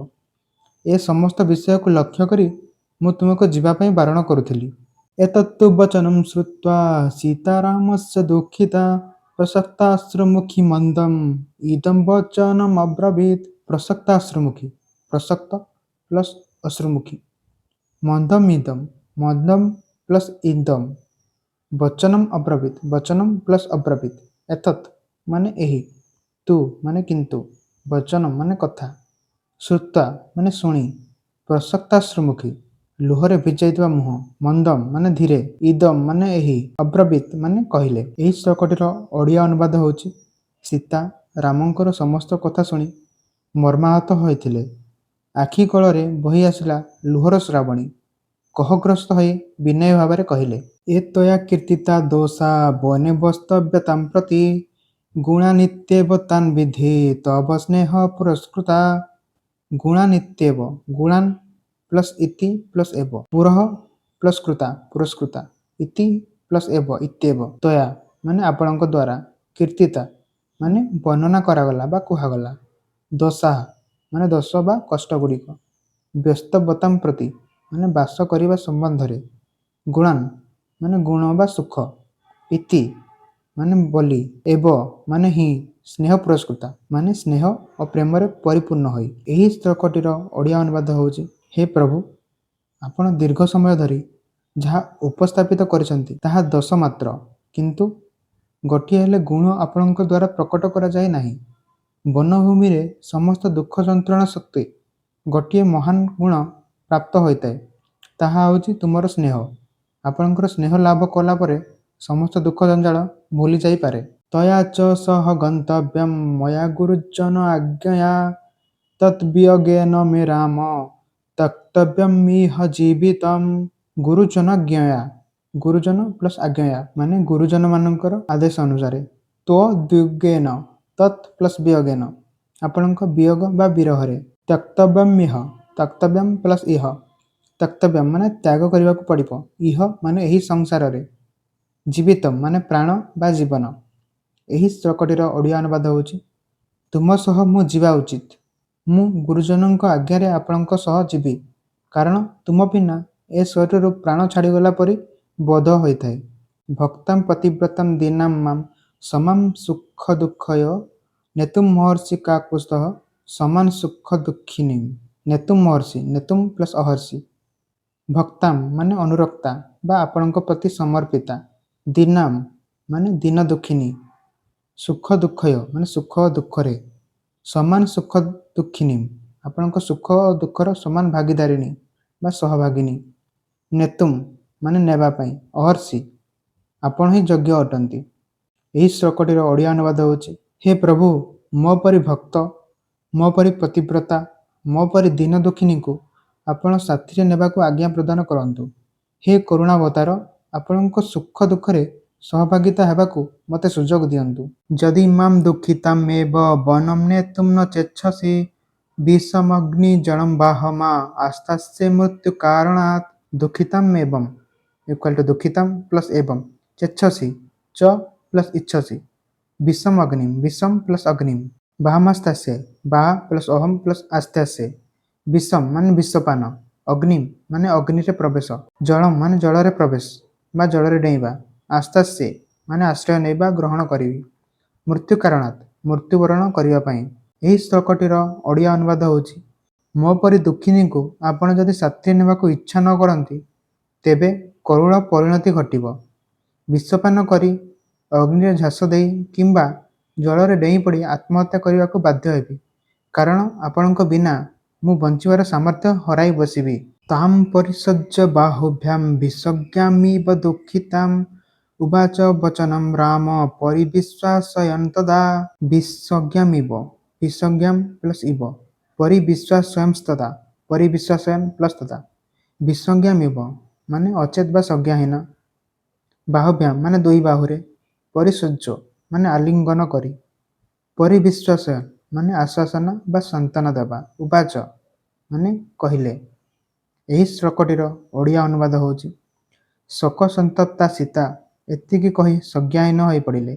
ଏ ସମସ୍ତ ବିଷୟକୁ ଲକ୍ଷ୍ୟ କରି ମୁଁ ତୁମକୁ ଯିବା ପାଇଁ ବାରଣ କରୁଥିଲି। ଏତତ୍ତୁ ବଚନଂ ଶ୍ରୁତ୍ୱା ସୀତା ରାମସ୍ୟ ଦୁଃଖିତା ପ୍ରସକ୍ତାଶ୍ରୁମୁଖୀ ମନ୍ଦମ୍ ଇଦಂ ବଚନମ୍ ଅବ୍ରବୀତ୍। ପ୍ରସକ୍ତାଶ୍ରୁମୁଖୀ, ପ୍ରସକ୍ତ ପ୍ଲସ୍ ଅଶ୍ରୁମୁଖୀ, ମନ୍ଦମ୍ ଇଦମ୍, ମନ୍ଦମ୍ ପ୍ଲସ୍ ଇଦମ୍, ବଚନମ୍ ଅବ୍ରବୀତ୍, ବଚନମ୍ ପ୍ଲସ୍ ଅବ୍ରବୀତ୍, ଏତତ୍ ମାନେ ଏହି, ତୁ ମାନେ କିନ୍ତୁ, ବଚନ ମାନେ କଥା, ଶ୍ରୁତ୍ୱା ମାନେ ଶୁଣି, ପ୍ରସକ୍ତାଶ୍ରୁମୁଖୀ ଲୁହରେ ଭିଜାଇଥିବା ମୁହଁ, ମନ୍ଦମ୍ ମାନେ ଧୀରେ, ଇଦମ୍ ମାନେ ଏହି, ଅବ୍ରବୀତ୍ ମାନେ କହିଲେ। ଏହି ଶ୍ଲୋକଟିର ଓଡ଼ିଆ ଅନୁବାଦ ହେଉଛି, ସୀତା ରାମଙ୍କର ସମସ୍ତ କଥା ଶୁଣି ମର୍ମାହତ ହୋଇଥିଲେ। ଆଖି କୋଳରେ ବହି ଆସିଲା ଲୁହର ଶ୍ରାବଣୀ। କୋହଗ୍ରସ୍ତ ହୋଇ ବିନୟ ଭାବରେ କହିଲେ, ଏ ତ୍ୱୟା କୀର୍ତ୍ତିତା ଦୋଷା ବନେ ବସ୍ତବ୍ୟତାଂ ପ୍ରତି ଗୁଣାନିତ୍ୟେବ ତାନ୍ ବିଧି ତବ ସ୍ନେହ ପୁରସ୍କୃତା। ଗୁଣାନିତ୍ୟେବ, ଗୁଣାନ୍ ପ୍ଲସ୍ ଇତି ପ୍ଲସ୍ ଏବ, ପୁରଃ ପ୍ଲସ୍ କୃତା ପୁରସ୍କୃତା, ଇତି ପ୍ଲସ୍ ଏବ ଇତ୍ୟେବ, ତ୍ୱୟା ମାନେ ଆପଣଙ୍କ ଦ୍ୱାରା, କୀର୍ତ୍ତିତା ମାନେ ବର୍ଣ୍ଣନା କରାଗଲା ବା କୁହାଗଲା, ଦୋଷାଃ ମାନେ ଦୋଷ ବା କଷ୍ଟ ଗୁଡ଼ିକ, ବ୍ୟସ୍ତବତାଂ ପ୍ରତି ମାନେ ବାସ କରିବା ସମ୍ବନ୍ଧରେ, ଗୁଣାନ୍ ମାନେ ଗୁଣ ବା ସୁଖ, ଇତି ମାନେ ବୋଲି, ଏବ ମାନେ ହିଁ, ସ୍ନେହ ପୁରସ୍କୃତା ମାନେ ସ୍ନେହ ଓ ପ୍ରେମରେ ପରିପୂର୍ଣ୍ଣ ହୋଇ। ଏହି ଶ୍ଲୋକଟିର ଓଡ଼ିଆ ଅନୁବାଦ ହେଉଛି, ହେ ପ୍ରଭୁ, ଆପଣ ଦୀର୍ଘ ସମୟ ଧରି ଯାହା ଉପସ୍ଥାପିତ କରିଛନ୍ତି ତାହା ଦୋଷ ମାତ୍ର, କିନ୍ତୁ ଗୋଟିଏ ହେଲେ ଗୁଣ ଆପଣଙ୍କ ଦ୍ୱାରା ପ୍ରକଟ କରାଯାଇ ନାହିଁ। ବନଭୂମିରେ ସମସ୍ତ ଦୁଃଖ ଯନ୍ତ୍ରଣା ସତ୍ତ୍ୱେ ଗୋଟିଏ ମହାନ ଗୁଣ ପ୍ରାପ୍ତ ହୋଇଥାଏ, ତାହା ହେଉଛି ତୁମର ସ୍ନେହ। ଆପଣଙ୍କର ସ୍ନେହ ଲାଭ କଲା ପରେ ସମସ୍ତ ଦୁଃଖ ଜଞ୍ଜାଳ ଭୁଲି ଯାଇପାରେ। ତୟା ଚ ସହ ଗନ୍ତବ୍ୟಂ ମୟା ଗୁରୁଜନ ଆଜ୍ଞୟା ତତ୍ ବିୟୋଗେନ ମେ ରାମ ତ୍ୟକ୍ତବ୍ୟମିହ ଜୀବିତମ୍। ଗୁରୁଜନାଜ୍ଞୟା, ଗୁରୁଜନ ପ୍ଲସ୍ ଆଜ୍ଞୟା ମାନେ ଗୁରୁଜନମାନଙ୍କର ଆଦେଶ ଅନୁସାରେ, ତ୍ୱ ତତ୍ ପ୍ଲସ୍ ବିୟୋଗେନ ଆପଣଙ୍କ ବିୟୋଗ ବା ବିରହରେ, ତ୍ୟକ୍ତବ୍ୟମିହ ତ୍ୟକ୍ତବ୍ୟମ୍ ପ୍ଲସ୍ ଇହ, ତ୍ୟକ୍ତବ୍ୟମ୍ ମାନେ ତ୍ୟାଗ କରିବାକୁ ପଡ଼ିବ, ଇହ ମାନେ ଏହି ସଂସାରରେ, ଜୀବିତମ୍ ମାନେ ପ୍ରାଣ ବା ଜୀବନ। ଏହି ଶ୍ଲୋକଟିର ଓଡ଼ିଆ ଅନୁବାଦ ହେଉଛି, ତୁମ ସହ ମୁଁ ଯିବା ଉଚିତ। ମୁଁ ଗୁରୁଜନଙ୍କ ଆଜ୍ଞାରେ ଆପଣଙ୍କ ସହ ଯିବି, କାରଣ ତୁମ ବିନା ଏ ଶରୀରରୁ ପ୍ରାଣ ଛାଡ଼ିଗଲା ପରି ବୋଧ ହୋଇଥାଏ। ଭକ୍ତାಂ ପତିବ୍ରତାଂ ଦୀନାಂ ମାಂ ସମାಂ ସୁଖ ଦୁଃଖୟୋ ନେତୁମ୍ ମହର୍ଷି କାକୁସ୍ଥଃ ସମାନ ସୁଖ ଦୁଃଖିନୀମ୍। ନେତୁମ୍ ମହର୍ଷି, ନେତୁମ୍ ପ୍ଲସ୍ ଅହର୍ଷି, ଭକ୍ତାମ୍ ମାନେ ଅନୁରକ୍ତା ବା ଆପଣଙ୍କ ପ୍ରତି ସମର୍ପିତା, ଦୀନାମ୍ ମାନେ ଦୀନ ଦୁଃଖିନୀ, ସୁଖ ଦୁଃଖୟ ମାନେ ସୁଖ ଓ ଦୁଃଖରେ, ସମାନ ସୁଖ ଦୁଃଖିନୀମ୍ ଆପଣଙ୍କ ସୁଖ ଓ ଦୁଃଖର ସମାନ ଭାଗିଦାରିଣୀ ବା ସହଭାଗିନୀ, ନେତୁମ୍ ମାନେ ନେବା ପାଇଁ, ଅହର୍ଷି ଆପଣ ହିଁ ଯୋଗ୍ୟ ଅଟନ୍ତି। ଏହି ଶ୍ଲୋକଟିର ଓଡ଼ିଆ ଅନୁବାଦ ହେଉଛି, ହେ ପ୍ରଭୁ, ମୋ ପରି ଭକ୍ତ, ମୋ ପରି ପତିବ୍ରତା, ମୋ ପରି ଦୀନ ଦୁଃଖିନୀଙ୍କୁ ଆପଣ ସାଥିରେ ନେବାକୁ ଆଜ୍ଞା ପ୍ରଦାନ କରନ୍ତୁ। ହେ କରୁଣାବତାର, ଆପଣଙ୍କ ସୁଖ ଦୁଃଖରେ ସହଭାଗିତା ହେବାକୁ ମୋତେ ସୁଯୋଗ ଦିଅନ୍ତୁ। ଯଦି ମାಂ ଦୁଃଖିତାମେବ ବନଂ ନେତୁଂ ନ ଚେଚ୍ଛସି ବିଷମଗ୍ନିଜଳଂ ବାହମା ଆସ୍ଥାସ୍ୟେ ମୃତ୍ୟୁ କାରଣାତ୍। ଦୁଃଖିତାମ୍ ଏବଂ ଇକ୍ୱାଲ୍ ଟୁ ଦୁଃଖିତାମ୍ ପ୍ଲସ୍ ଏବଂ, ଚେଚ୍ଛସି ଚ ପ୍ଲସ୍ ଇଚ୍ଛସି, ବିଷମ ଅଗ୍ନିମ୍ ବିଷମ ପ୍ଲସ୍ ଅଗ୍ନିମ୍, ବାହମାସ୍ତାସ୍ୟେ ବାହା ପ୍ଲସ୍ ଅହମ୍ ପ୍ଲସ୍ ଆସ୍ଥାସ୍ୟେ, ବିଷମ ମାନେ ବିଷପାନ, ଅଗ୍ନିମ୍ ମାନେ ଅଗ୍ନିରେ ପ୍ରବେଶ, ଜଳମ୍ ମାନେ ଜଳରେ ପ୍ରବେଶ ବା ଜଳରେ ଡେଇଁବା, ଆସ୍ଥାସ୍ୟେ ମାନେ ଆଶ୍ରୟ ନେବା, ଗ୍ରହଣ କରିବି, ମୃତ୍ୟୁ କାରଣାତ୍ ମୃତ୍ୟୁବରଣ କରିବା ପାଇଁ। ଏହି ଶ୍ଲୋକଟିର ଓଡ଼ିଆ ଅନୁବାଦ ହେଉଛି, ମୋ ପରି ଦୁଃଖିନୀକୁ ଆପଣ ଯଦି ସାଥିରେ ନେବାକୁ ଇଚ୍ଛା ନ କରନ୍ତି, ତେବେ କରୁଣ ପରିଣତି ଘଟିବ। ବିଷପାନ କରି, ଅଗ୍ନିରେ ଝାସ ଦେଇ କିମ୍ବା ଜଳରେ ଡେଇଁ ପଡ଼ି ଆତ୍ମହତ୍ୟା କରିବାକୁ ବାଧ୍ୟ ହେବି, କାରଣ ଆପଣଙ୍କ ବିନା ମୁଁ ବଞ୍ଚିବାର ସାମର୍ଥ୍ୟ ହରାଇ ବସିବି। ତାମ୍ ପରିଷଜ୍ୟ ବାହୁଭ୍ୟାମ୍ ବିଷଜ୍ଞାମିବ ଦୁଃଖିତାମ୍ ଉବାଚ ବଚନಂ ରାମ ପରିବିଶ୍ୱାସୟନ୍ ତଦା। ବିଷଜ୍ଞାମିବ, ବିଷଜ୍ଞାମ୍ ପ୍ଲସ୍ ଇବ, ପରିବିଶ୍ୱାସୟଂସ୍ତଦା, ପରିବିଶ୍ୱାସୟନ୍ ପ୍ଲସ୍ ତଦା। ବିଷଜ୍ଞାମିବ ମାନେ ଅଚେତ ବା ସଜ୍ଞାହୀନ, ବାହୁଭ୍ୟାମ୍ ମାନେ ଦୁଇ ବାହୁରେ, ପରିଷଜ୍ୟ ମାନେ ଆଲିଙ୍ଗନ କରି, ପରିବିଶ୍ୱାସୟନ୍ ମାନେ ଆଶ୍ୱାସନା ବା ସାନ୍ତ୍ୱନା ଦେବା, ଉବାଚ ମାନେ କହିଲେ। ଏହି ଶ୍ଲୋକଟିର ଓଡ଼ିଆ ଅନୁବାଦ ହେଉଛି, ଶୋକସନ୍ତପ୍ତା ସୀତା ଏତିକି କହି ସଜ୍ଞାହୀନ ହୋଇପଡ଼ିଲେ।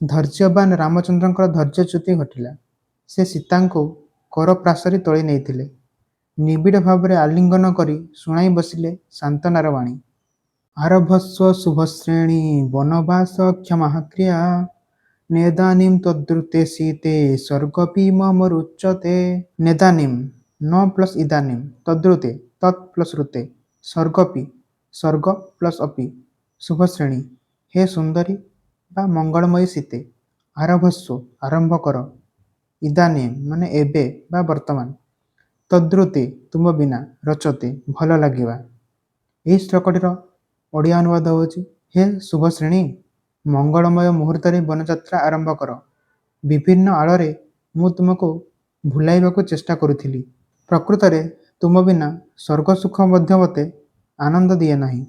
ଧୈର୍ଯ୍ୟବାନ ରାମଚନ୍ଦ୍ରଙ୍କର ଧୈର୍ଯ୍ୟଚ୍ୟୁତି ଘଟିଲା। ସେ ସୀତାଙ୍କୁ କରପ୍ରାସରେ ତୋଳି ନେଇଥିଲେ। ନିବିଡ଼ ଭାବରେ ଆଲିଙ୍ଗନ କରି ଶୁଣାଇ ବସିଲେ ସାନ୍ତ୍ୱନାର ବାଣୀ। ଆରଭସ୍ୱ ଶୁଭଶ୍ରେଣୀ ବନବାସ କ୍ଷମାଃ କ୍ରିୟା ନେଦାନୀଂ ତ୍ୱଦୃତେ ସୀତେ ସ୍ୱର୍ଗପି ମମ ରୁଚତେ। ନେଦାନୀଂ ନ ପ୍ଲସ୍ ଇଦାନୀଂ, ତଦ୍ରୁତେ ତତ୍ ପ୍ଲସ୍ ଋତେ, ସ୍ୱର୍ଗପି ସ୍ୱର୍ଗ ପ୍ଲସ୍ ଅପି, ଶୁଭଶ୍ରେଣୀ ହେ ସୁନ୍ଦରୀ ବା ମଙ୍ଗଳମୟୀ ସୀତେ, ଆରଭସ୍ୱ ଆରମ୍ଭ କର, ଇଦାନୀଂ ମାନେ ଏବେ ବା ବର୍ତ୍ତମାନ, ତଦ୍ରୁତେ ତୁମ ବିନା, ରଚତେ ଭଲ ଲାଗିବା। ଏହି ଶ୍ଲୋକଟିର ଓଡ଼ିଆ ଅନୁବାଦ ହେଉଛି, ହେ ଶୁଭଶ୍ରେଣୀ, ମଙ୍ଗଳମୟ ମୁହୂର୍ତ୍ତରେ ବନଯାତ୍ରା ଆରମ୍ଭ କର। ବିଭିନ୍ନ ଆଳରେ ମୁଁ ତୁମକୁ ଭୁଲାଇବାକୁ ଚେଷ୍ଟା କରୁଥିଲି। ପ୍ରକୃତରେ ତୁମ ବିନା ସ୍ୱର୍ଗସୁଖ ମଧ୍ୟ ମୋତେ ଆନନ୍ଦ ଦିଏ ନାହିଁ।